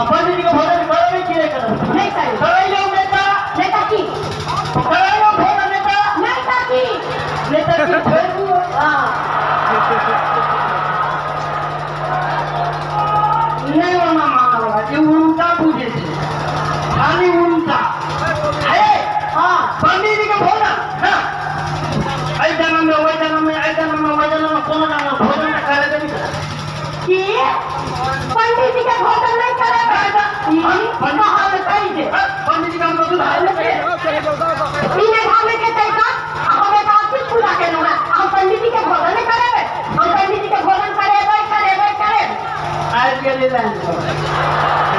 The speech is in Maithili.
आ पंडित जी के भोजन करेबै कि नहि करेबै? नहि करेबै। करैलौ नेता। नहि तऽ की? करैलौ भोजन नेता। नहि तऽ की? नेता की छोड़ि दियौ। हँ। नहि ओना मानल जे उल्टा बुझै छै, खाली उल्टा। हे। हँ। पंडित जी के भोजन ना एहि जन्म में, ओहि जन्म में, एहि जन्म में, ओहि जन्म में, कोनो जन्म में भोजन नहि करेबे नहि करब। की? पंडित जी के भोजन नहि करेबै? ई कहलकै जे पंडित जी के हम दूध ई नहि भावे के तैका। हम एकादशी पूजा केलहुँ हेँ, हम पंडित जी के भोजन नहि करेबै। हम पंडित जी के भोजन करेबै, करेबै, करेबै। आबि गेलै लाइन पर।